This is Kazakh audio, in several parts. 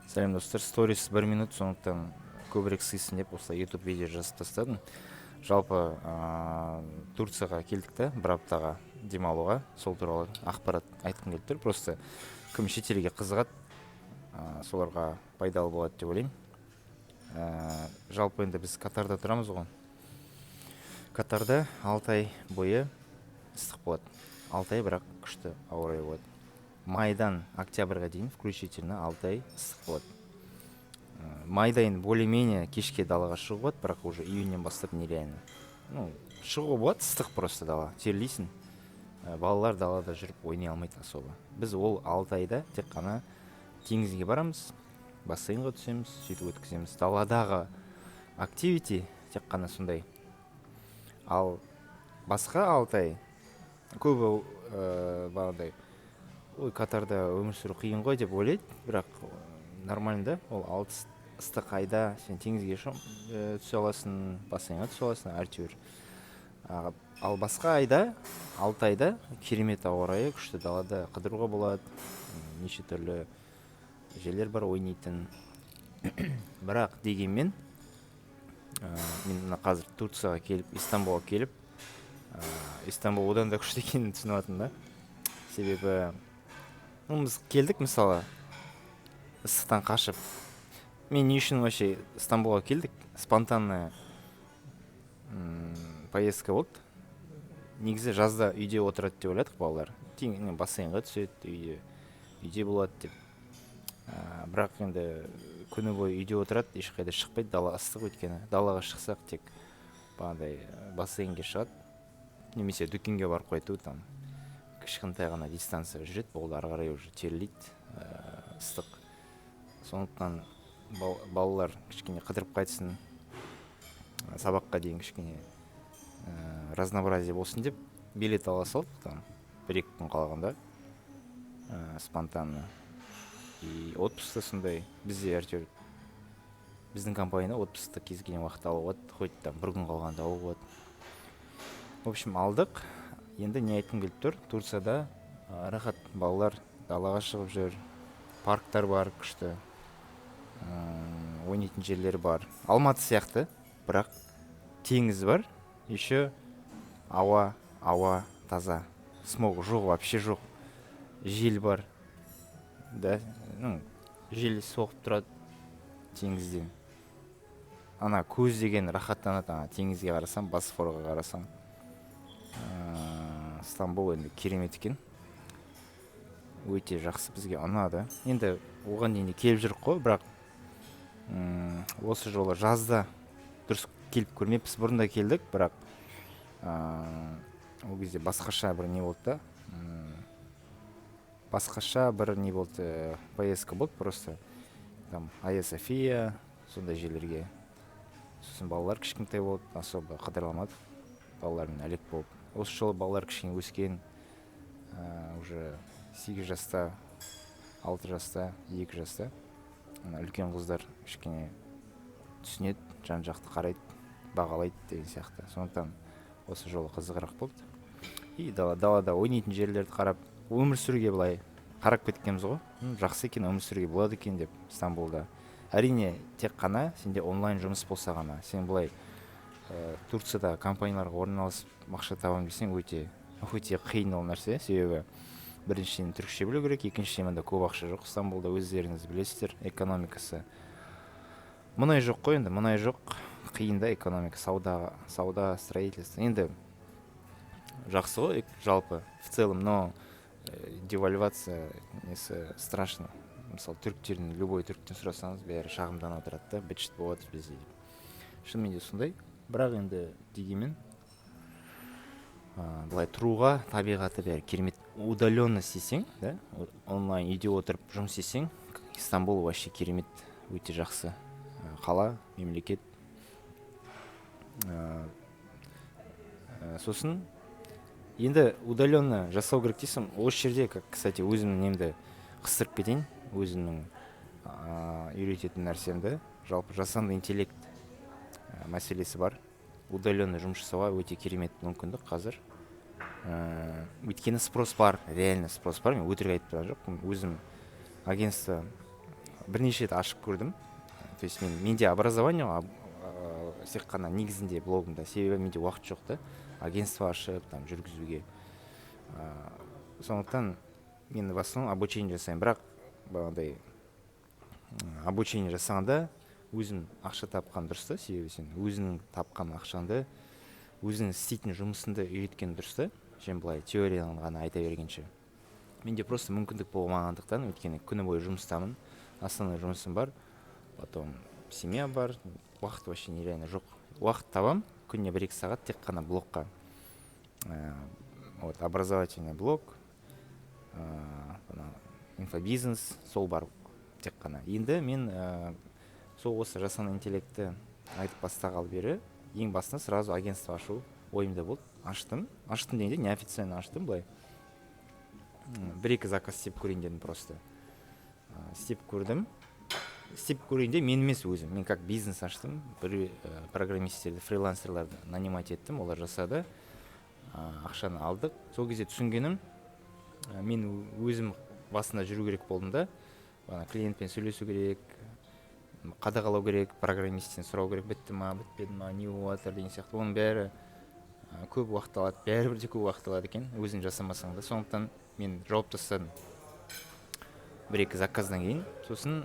Сәлем, достар! Сторис бір минут, сондықтан көбірек сыйсын деп осылай YouTube видео жазып тастадым. Жалпы Турцияға келдік та бір аптаға демалуға, сол туралы ақпарат айтқым келіп тұр. Просто кім шетелге қызығады, соларға пайдалы болады деп ойлаймын. Жалпы енді біз Катарда тұрамыз ғой. Катарда 6 ай бойы ыстық болады, 6 ай, бірақ күшті ауа райы болады. Майдан октябрьға дейін включительно 6 ай ыстық болады. Майда енді более менее кешке далаға шығуға болады, бірақ уже июньнен бастап нереально. Ну, шығуға болады, ыстық просто, дала терлейсің. Балалар далада жүріп ойнай алмайды особо. Біз ол 6 айда тек қана теңізге барамыз, бассейнға түсеміз, сөйтіп өткіземіз. Даладағы activity тек қана сондай. Ал басқа 6 ай көбі бағанағыдай: «Ой, Катарда өмір сүру қиын ғой», – деп ойлайды. Бірақ нормально да. Ол 6 ыстық айда сен теңізге түсе аласың, бассейнға түсе аласың әйтеуір. Ал басқа айда, 6 айда керемет ауа райы, күшті, далада қыдыруға болады, неше түрлі жерлер бар ойнайтын. Бірақ дегенмен мен мына қазір Турцияға келіп, Истанбулға келіп, Истанбул одан да күшті екенін түсініп жатырмын да. Себебі, ну, біз келдік, мысалы, ыстықтан қашып. Мен не үшін вообще Стамбулға келдік? Спонтанная поездка болды. Негізі жазда үйде отырады деп ойладық, балалар бассейнға түседі, үйде болады деп. Бірақ енді күні бойы үйде отырады, ешқайда шықпайды, дала ыстық. Өйткені далаға шықсақ, тек бағанағыдай бассейнге шығады немесе дүкенге барып қайту, там кішкентай ғана дистанция жүреді, болды, ары қарай уже терлейді, ыстық. Сондықтан балалар кішкене қыдырып қайтсын, сабаққа дейін кішкене разнообразие болсын деп билет ала салдық там 1-2 күн қалғанда, спонтанно. И отпуск та сондай, бізде әйтеуір біздің компанияда отпускты кез келген уақытта алуға болады, хоть там бір күн қалғанда алуға болады. В общем, алдық. Енді не айтқым келіп тұр? Турцияда рахат, балалар далаға шығып жүр, парктар бар күшті, ойнайтын жерлер бар, Алматы сияқты, бірақ теңіз бар еще, ауа таза, смог жоқ, вообще жоқ, жел бар да, ну, жел соғып тұрады теңізден. Ана көз деген рахаттанады ана теңізге қарасам, Босфорға қарасам. Стамбул енді керемет екен, өте жақсы, бізге ұнады. Енді оған дейін де келіп жүрік қой, бірақ осы жолы жазда дұрыс келіп көрмеппіз. Бұрын да келдік, бірақ ол кезде басқаша бір не болды да, басқаша бір не болды, поездка болды просто, там Айя София, сондай жерлерге. Сосын балалар кішкентай болды, особо қыдыра алмадық балалармен әлек болып. Осы жолы балалар кішкене өскен, уже 8 жаста, 6 жаста, 2 жаста. Ана үлкен қыздар кішкене түсінеді, жан жақты қарайды, бағалайды деген сияқты. Сондықтан осы жолы қызығырақ болды. И далада ойнайтын жерлерді қарап, өмір сүруге былай қарап кеткенбіз ғой. Жақсы екен, өмір сүруге болады екен деп Стамбулда. Әрине, тек қана сенде онлайн жұмыс болса ғана. Сен былай Турцияда компанияларға орналасып, ақша табамын десең, өте өте қиын ол нәрсе. Себебі біріншіден, түрікше білу керек, екіншіден, мында көп ақша жоқ Стамбулда, өздеріңіз білесіздер, экономикасы, мұнай жоқ қой енді, мұнай жоқ, қиын да экономика, сауда, строительство. Енді жақсы ғой жалпы, в целом, но девальвация несі страшно. Мысалы, түріктердің, любой түріктен сұрасаңыз, бәрі шағымданып отырады да, быт шыт болып жатыр бізде деп. Шынымен де сондай. Бірақ енді дегенмен былай тұруға табиғаты, бәрі керемет. Удаленно істесең да, онлайн үйде отырып жұмыс істесең, Стамбул вообще керемет, өте жақсы қала, мемлекет. Сосын енді удаленно жасау керек дейсің осы жерде. Как, кстати, өзімнің немді қыстырып кетейін, өзімнің үйрететін нәрсемді. Жалпы жасанды интеллект мәселесі бар. Удаленно жұмыс жасауға өте керемет мүмкіндік қазір, өйткені спрос бар, реально спрос бар. Мен өтірік айтып тұрған жоқпын. Өзім агентство Бірнеше рет ашып көрдім. То есть менде образование тек қана негізінде блогымда, себебі менде уақыт жоқ та агентство ашып, там, жүргізуге. Сондықтан мен в основном обучение жасаймын. Бірақ бағанағыдай обучение жасағанда өзім ақша тапқан дұрыс та, себебі сен өзіңнің тапқан ақшаңды, өзің істейтін жұмысыңды үйреткен дұрыс та, чем былай теорияны ғана айта бергенше. Менде просто мүмкіндік болмағандықтан, өйткені күні бойы жұмыстамын, основной жұмысым бар, потом семья бар, уақыт вообще нереально жоқ. Уақыт табам күніне 1-2 сағат тек қана блогқа. Вот образовательный блог, инфобизнес, сол бар тек қана. Енді мен сол осы жасанды интеллектті айтып бастағалы бері ең басында сразу агентство ашу ойымда болды. Аштым. Аштым дегенде, неофициально аштым былай, бір екі заказ істеп көрейін дедім просто. Істеп көрдім. Істеп көрейін де, мен емес өзім, мен как бизнес аштым. Бір программисттерді, фрилансерларды нанимать еттім, олар жасады, ақшаны алдық. Сол кезде түсінгенім, мен өзім басында жүру керек болдым да, ана клиентпен сөйлесу керек, қадағалау керек, программисттен сұрау керек, бітті ма, бітпеді ма, не болып жатыр деген сияқты. Оның бәрі көп уақыт алады, бәрібір де көп уақыт алады екен, өзің жасамасаң да. Сондықтан мен жауып тастадым бір екі заказдан кейін, сосын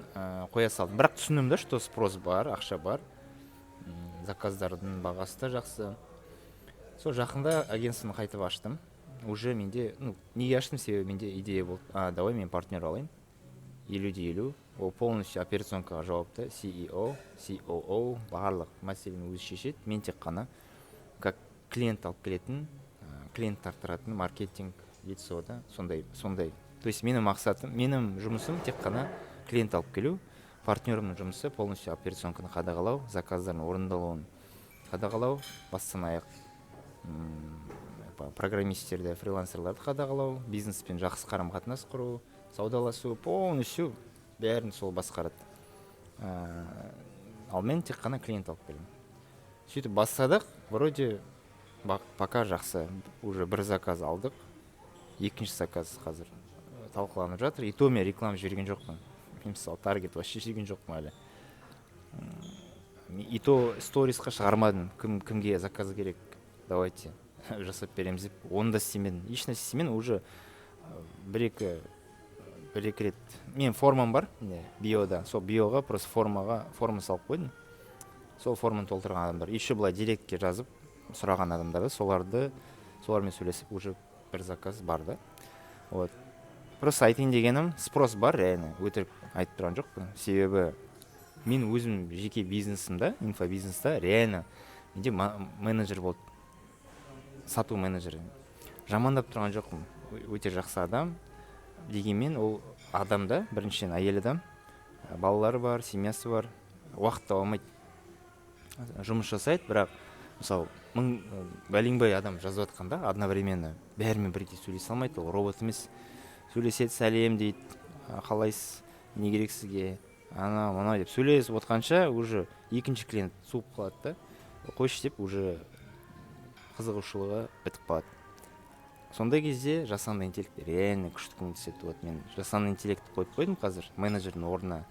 қоя салдым. Бірақ түсіндім да, что спрос бар, ақша бар, заказдардың бағасы да жақсы. Сол жақында агентствоны қайтып аштым уже. Менде, ну, неге аштым? Себебі менде идея болды: а давай мен партнер алайын, 50 де 50, ол полностью операционкаға жауапты, CEO, COO, барлық мәселені өзі шешеді. Мен тек қана как клиент алып келетін, клиент тарттыратын, маркетинг лицо да, сондай. То есть менің мақсатым, менің жұмысым тек қана клиент алып келу, партнерімнің жұмысы полностью операционканы қадағалау, заказдардың орындалуын қадағалау, бастан аяқ программисттерді, фрилансерларды қадағалау, бизнеспен жақсы қарым қатынас құру, саудаласу, полностью бәрін сол басқарады. Ал мен тек қана клиент алып келемін. Сөйтіп бастадық. Вроде пока жақсы, уже бір заказ алдық, екінші заказ қазір талқыланып жатыр. И то мен реклама жіберген жоқпын, мен, мысалы, таргет вообще жіберген жоқпын әлі. И то сторисқа шығармадым, кім кімге заказ керек, давайте жасап береміз деп. Оны да істемедім, ешнәрсе істемедім. Уже бір екі рет мен формам бар не биода, сол биоға просто формаға форма салып қойдым. Сол форманы толтырған адамдар, еще былай директке жазып сұраған адамдар да, солармен сөйлесіп, уже бір заказ бар да. Вот, просто айтайын дегенім, спрос бар реально, өтірік айтып тұрған жоқпын. Себебі мен өзім жеке бизнесімда, инфобизнеста, реально менде менеджер болды, сату менеджері. Жамандап тұрған жоқпын, өте жақсы адам. Дегенмен ол адам да, біріншіден, әйел адам, балалары бар, семьясы бар, уақыт таба алмайды. Жұмыс жасайды, бірақ, мысалы, мың бәленбай адам жазып жатқанда одновременно бәрімен бірге сөйлесе алмайды. Ол робот емес. Сөйлеседі: «Сәлем, – дейді, – қалайсыз, не керек сізге?» анау мынау деп сөйлесіп отқанша, уже екінші клиент суып қалады да, қойшы деп, уже қызығушылығы бітіп қалады. Сондай кезде жасанды интеллект реально күшті көмектеседі. Вот мен жасанды интеллект қойып қойдым қазір менеджердің орнына.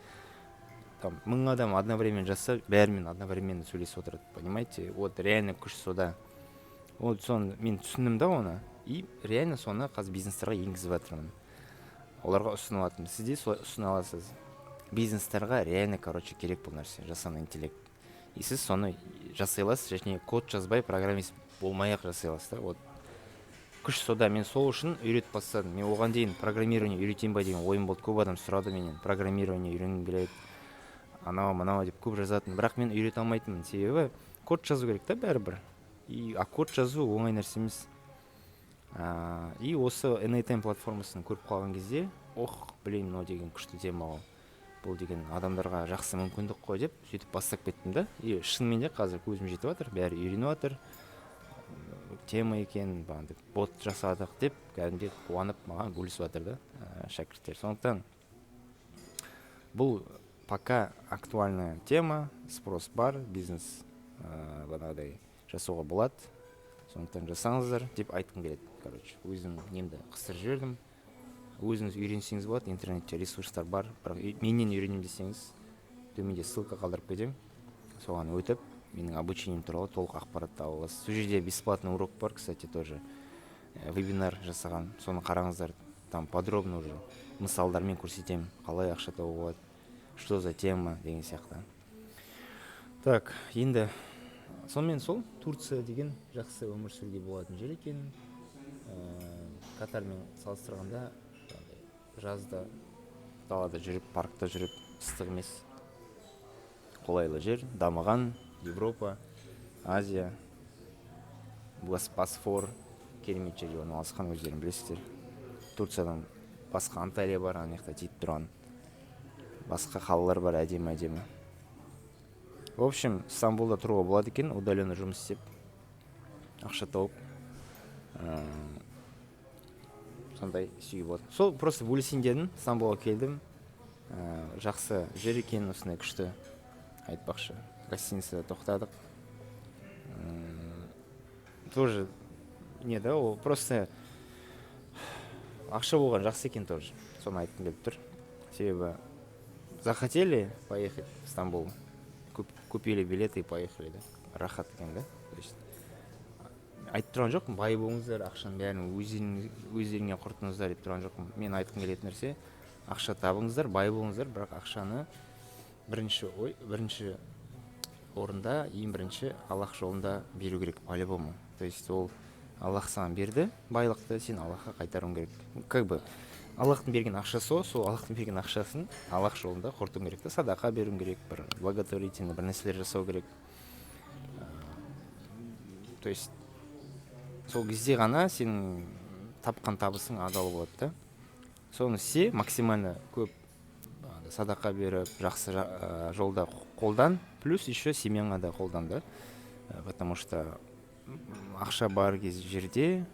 Там 1000 адам одновременно жазса, бәрімен одновременно сөйлесіп отырады, понимаете? Вот реально күш сода. Вот соны мен түсіндім да оны, и реально соны қазір бизнестарға енгізіп жатырмын, оларға ұсынып жатырмын. Сіз де солай ұсына аласыз бизнестарға. Реально, короче, керек бұл нәрсе, жасанды интеллект, и сіз соны жасай аласыз және код жазбай, программист болмай ақ жасай аласыз да. Вот күш сода. Мен сол үшін үйретіп бастадым. Мен оған дейін программирование үйретейін ба деген ойым болды. Көп адам сұрады менен, программирование үйренгім келеді, анау мынау деп көп жазатын. Бірақ мен үйрете алмайтынмын, себебі код жазу керек та бәрібір, и а код жазу оңай нәрсе емес. И осы n8n платформасын көріп қалған кезде, ох, блин, мынау деген күшті тема ғой, бұл деген адамдарға жақсы мүмкіндік қой деп, сөйтіп бастап кеттім да. И шынымен де қазір көзім жетіп жатыр, бәрі үйреніп жатыр, тема екен, бағанағыдай бот жасадық деп кәдімгідей қуанып маған бөлісіп жатыр да шәкірттер. Сондықтан бұл пока актуальная тема, спрос бар, бизнес бағанағыдай жасауға болады. Сондықтан жасаңыздар деп айтқым келеді. Короче, өзім немді қыстырып жібердім. Өзіңіз үйренсеңіз болады, интернетте ресурстар бар. Бірақ менен үйренемін десеңіз, төменде ссылка қалдырып кетемін, соған өтіп, менің обучением туралы толық ақпаратты ала аласыз. Сол жерде бесплатный урок бар, кстати, тоже вебинар жасаған, соны қараңыздар. Там подробно уже мысалдармен көрсетемін, қалай ақша табуға болады, что за тема деген сияқты. Так, енді сонымен сол Турция деген жақсы өмір сүруге болатын жер екен. Катармен салыстырғанда жаңағыдай жазда далада жүріп, паркта жүріп, ыстық емес, қолайлы жер, дамыған Европа, Азия, Босфор, керемет жерге орналасқан, өздерің білесіздер. Турциядан басқа Анталия бар, ана жақта тиіп тұрған басқа қалалар бар, әдемі әдемі. В общем, Стамбулда тұруға болады екен, удаленно жұмыс істеп, ақша тауып, сондай істеуге болады. Сол просто бөлісейін дедім. Стамбулға келдім, жақсы жер екен осындай, күшті. Айтпақшы, гостиницада тоқтадық. Тоже не да, ол просто ақша болған жақсы екен тоже, соны айтқым келіп тұр. Себебі захотели поехать в Стамбул, купили билеты и поехали да, рахат екен да. То есть айтып тұрған жоқпын, бай болыңыздар, ақшаның бәрін өздеріңе құртыңыздар деп тұрған жоқпын. Мен айтқым келетін нәрсе: ақша табыңыздар, бай болыңыздар, бірақ ақшаны бірінші ой, бірінші орында, ең бірінші Аллах жолында беру керек по любому. То есть ол Аллах саған берді байлықты, сен Аллахқа қайтаруың керек. Как бы Аллахтың берген ақшасы ғой, сол Аллахтың берген ақшасын Аллах жолында құртуың керек та, садақа беруің керек, бір благотворительный бір нәрселер жасау керек. То есть сол кезде ғана сенің тапқан табысың адал болады да. Соны істе, максимально көп садақа беріп, жақсы жолда қолдан, плюс еще семьяңа да қолдан да. Потому что ақша бар кез жерде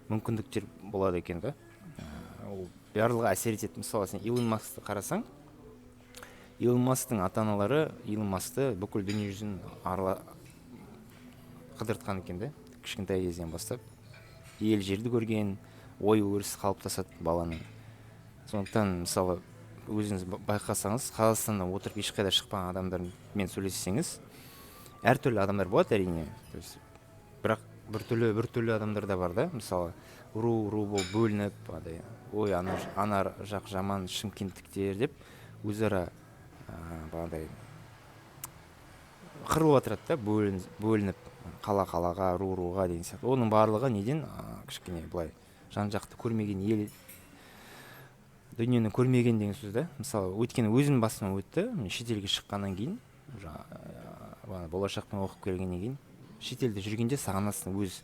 мүмкіндіктер болады екен да. Ол барлығы әсер етеді. Мысалы, сен Илон Маскты қарасаң, Илон Масктың ата аналары Илон Маскты бүкіл дүние жүзін арала қыдыртқан екен да кішкентай кезінен бастап. Ел жерді көрген, ой өрісі қалыптасады баланың. Сондықтан, мысалы, өзіңіз байқасаңыз, Қазақстанда отырып, ешқайда шықпаған адамдармен сөйлессеңіз, әртүрлі адамдар болады, әрине. То есть бірақ біртүрлі адамдар да бар да. Мысалы, ру ру болып бөлініп, андай, ой, ана жақ жаман, шымкенттіктер деп өзара бағанағыдай қырылып жатырады да, бөлініп қала қалаға, ру руға деген сияқты. Оның барлығы неден? Кішкене былай жан жақты көрмеген, ел дүниені көрмеген деген сөз да. Мысалы, өйткені өзімнің басымнан өтті. Мен шетелге шыққаннан кейін, уже бағана Болашақпен оқып келгеннен кейін, шетелде жүргенде сағынасың, өз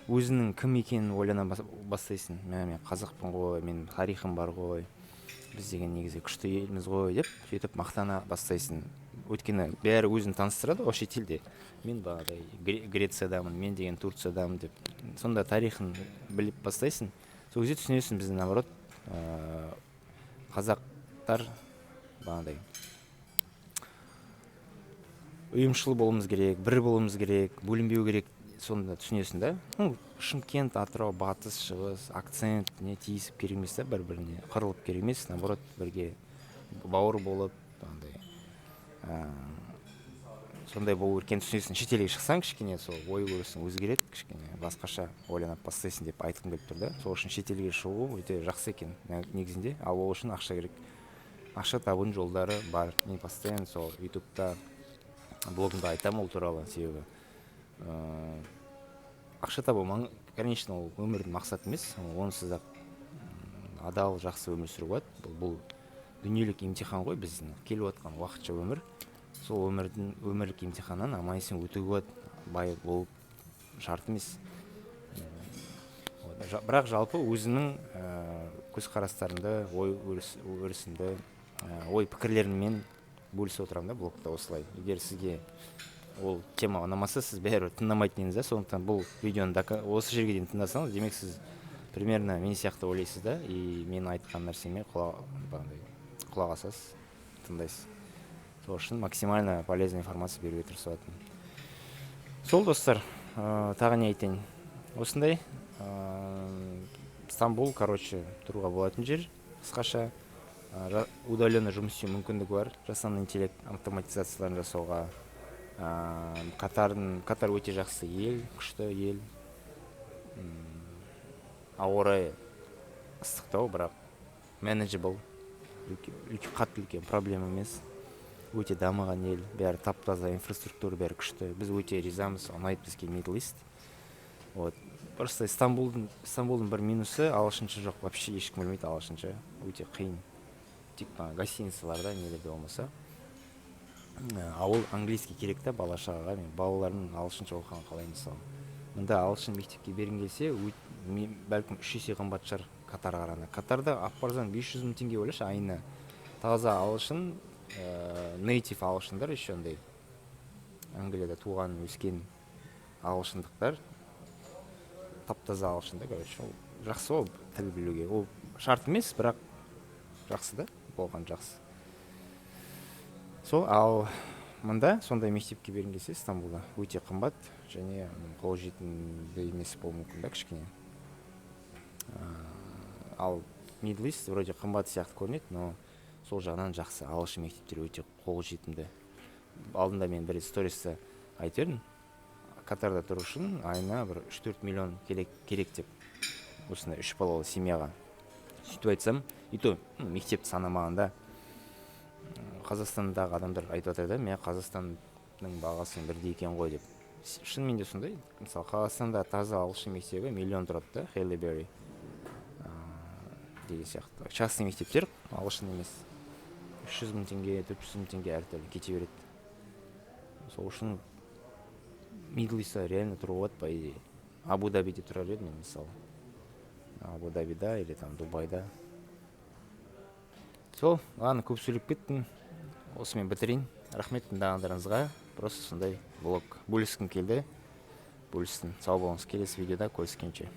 өзіңнің кім екенін ойлана бастайсың. Мә, мен қазақпын ғой, менің тарихым бар ғой, біз деген негізі күшті елміз ғой деп, сөйтіп мақтана бастайсың. Өйткені бәрі өзін таныстырады ғой шетелде: мен бағанадай Грециядамын, мен деген Турциядамын деп. Сонда тарихын біліп бастайсың. Сол кезде түсінесің, біз, наоборот, қазақтар бағанағыдай ұйымшыл болуымыз керек, бір болуымыз керек, бөлінбеу керек. Сонда түсінесің да. Ну, Шымкент, Атырау, батыс, шығыс, акцент не тиісіп керек емес та, бір біріне қырылып керек емес. Наоборот, бірге бауыр болып, андай сондай болу керек екенін түсінесің. Шетелге шықсаң, кішкене сол ой өрісің өзгереді, кішкене басқаша ойлана бастайсың деп айтқым келіп тұр да. Сол үшін шетелге шығу өте жақсы екен негізінде. Ал ол үшін ақша керек, ақша табудың жолдары бар. Мен постоянно сол Ютубта, блогымда айтамын ол туралы. Себебі ақша табу конечно, ол өмірдің мақсаты емес, онсыз ақ адал, жақсы өмір сүруге болады. Бұл дүниелік емтихан ғой, біздің келіп жатқан уақытша өмір. Сол өмірдің, өмірлік емтиханнан аман есен өтуге болады, бай болып шарт емес. Вот, бірақ жалпы өзімнің көзқарастарымды, ой өрісімді, ой пікірлеріммен бөлісіп отырамын да блогта осылай. Егер сізге ол тема ұнамаса, сіз бәрібір тыңдамайтын едіңіз да. Сондықтан бұл видеоны осы жерге дейін тыңдасаңыз, демек, сіз примерно мен сияқты ойлайсыз да и менің айтқан нәрсеме бағанағыдай құлақ асасыз, тыңдайсыз. Сол үшін максимально полезный информация беруге тырысып жатырмын. Сол, достар, тағы не айтайын? Осындай. Стамбул, короче, тұруға болатын жер. Қысқаша, удаленно жұмыс істеу мүмкіндігі бар, жасанды интеллект автоматизацияларын жасауға. Катар өте жақсы ел, күшті ел. Ауа райы ыстықтау, бірақ manageable, қатты үлкен проблема емес. Өте дамыған ел, бәрі тап таза, инфраструктура, бәрі күшті. Біз өте ризамыз, ұнайды бізге Middle East. Вот просто Стамбулдың бір минусы: ағылшынша жоқ, вообще ешкім білмейді ағылшынша, өте қиын, тек гостиницаларда, нелерде болмаса. Ауыл английский керек та бала шағаға. Мен балаларымның ағылшынша оқығанын қалаймын. Мысалы, мында ағылшын мектепке бергің келсе, бәлкім, 3 есе қымбат шығар Катарға қарағанда. Катарда алып барсаң, 500 000 теңге, ойлашы, айына. Таза ағылшын, native ағылшындар, еще андай Англияда туған өскен ағылшындықтар, тап таза ағылшын да. Короче, ол жақсы ғой тіл білуге. Ол шарт емес, бірақ жақсы да, болған жақсы сол. Ал мында сондай мектепке бергің келсе, Стамбулда өте қымбат және қолжетімді емес болуы мүмкін да кішкене. Ал Middle East вроде қымбат сияқты көрінеді, но сол жағынан жақсы: ағылшын мектептері өте қолжетімді. Алдында мен бір стористе айтып едім, Катарда тұру үшін айына бір 3-4 миллион керек деп, осындай үш балалы семьяға. Сөйтіп айтсам, и то мектепті санамағанда, Қазақстандағы адамдар айтып жатыр да, мә, Қазақстанның бағасымен бірдей екен ғой деп. Шынымен де сондай. Мысалы, Қазақстанда таза ағылшын мектебі миллион тұрады да, Haileybury деген сияқты частный мектептер, ағылшын емес, 300 000 теңге, 400 000 теңге, әртүрлі кете береді. Сол үшін Middle East реально тұруға болады, по идее. Абу Дабиде тұрар едім мен, мысалы, Абу Дабида или там Дубайда. Сол, ладно, көп сөйлеп кеттім, осымен бітірейін. Рахмет тыңдағандарыңызға. Просто сондай влог, бөліскім келді, бөлістім. Сау болыңыз, келесі видеода көріскенше.